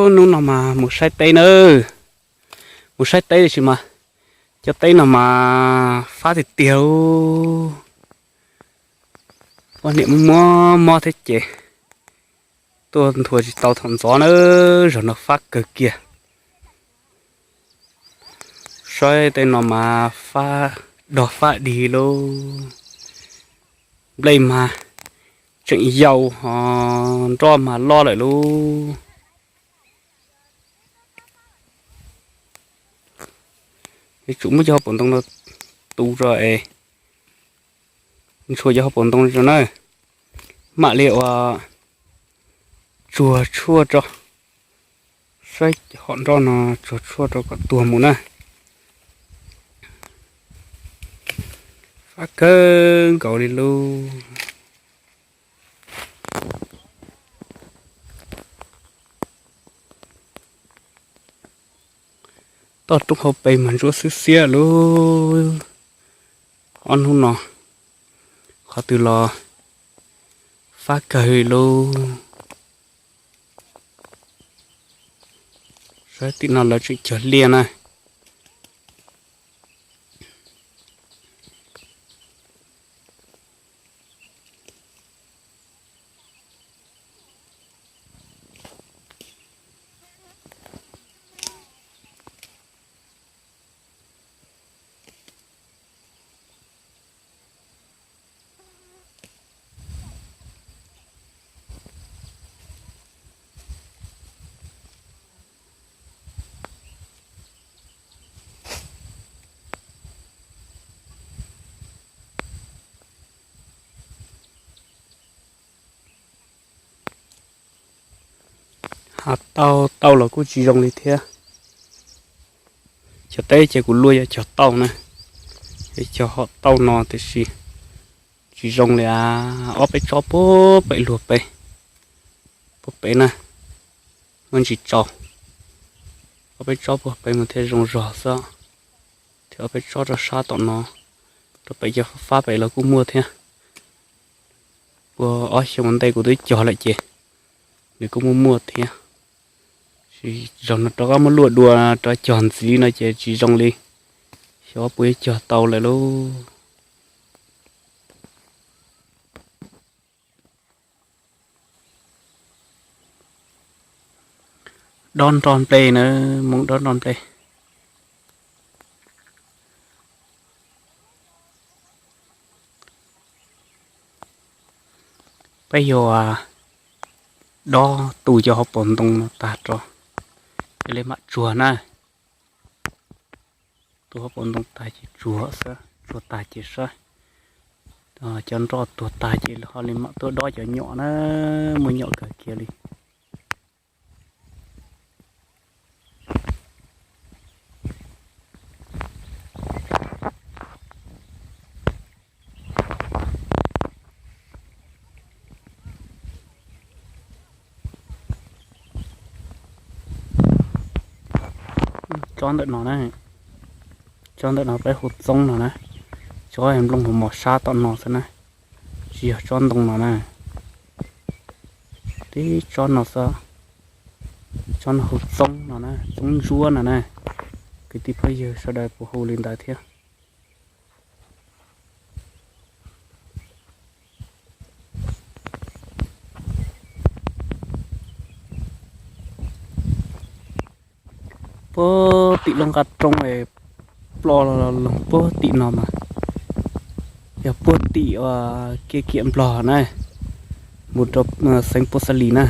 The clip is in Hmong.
Hnub no mas mus saib teb nawb, mus saib teb tiam sis mas cov teb no mas fab tiag tiag. Poj niam muaj muaj mob thiab ces tuaj nthua tsis tau thaum ntxov na, zaum no fab kawg kiag. Saib tej no mas fab dog fab dig lauj. Nplej mas tseem yau ho nroj mas loj lawm lauj. Yuav tsum muab cov hauv paus ntoo no tu rau es ntshua cov hauv paus ntoo rau na. Mam li ua tsuag tshuaj rau, saib hom nroj no tsuag tshuaj rau kom tuag mus na. Fab kawg nkaus li lauj. Toj roob hauv pes mas ntsuab xwb xiab lauj. Ob hnub no qhov twg los fab kawg li lauj. Saib tim no lawv tseem cog liaj na. Hav tauj tauj los kuj tsis zoo li thiab. Cog teb ces kuv luaj yuav cog tauj na, yuav cog hom tauj no tiam sis tsis zoo li a. Ob peb tsob puag pem luag pem, puag pem na, muaj ntsis tsaus. Ob peb tsob puag pem mus thiaj zoo zog xwb, thiab ob peb tsob rau sab tom no, rau pem cov fab pem los kuj muaj thiab. Puag ob xyoo ntej kuv twb cog lawm ces nws kuj muaj muaj thiab. Zaum no rov qab muab luaj dua rov cog ntxiv no ces tsis zoo li, xyov puas yuav cog tau lawm lauj. Dob nroj nplej na, Hmoob dob nroj nplej. Peb yuav dob tu cov hauv paus ntoo no tag rau, cia li mam tsuag na. Tu hauv paus ntoo tag ces tsuag xwb, tsuag tag ces saib cov nroj tuag tag ces ho li mam tuaj dob cov nyom na, muaj nyom kawg kiag li. Tsob ntawm no na, tsob ntawm no peb hu txoob no na, tsob nplooj hu mos sab tom no xwb na, tsis yog tsob ntoo no na. Tib tsob no xwb, tsob no hu txoob no na, txoob ntsuab no na, kwv tij phooj ywg sawv daws puas hu li ntawd thiab. Puag tim lub nqaj roob plo los puag tim no mas yog puag tim uas kiab kiam Nplog na, mus rau xeev Puab Xa Lis na.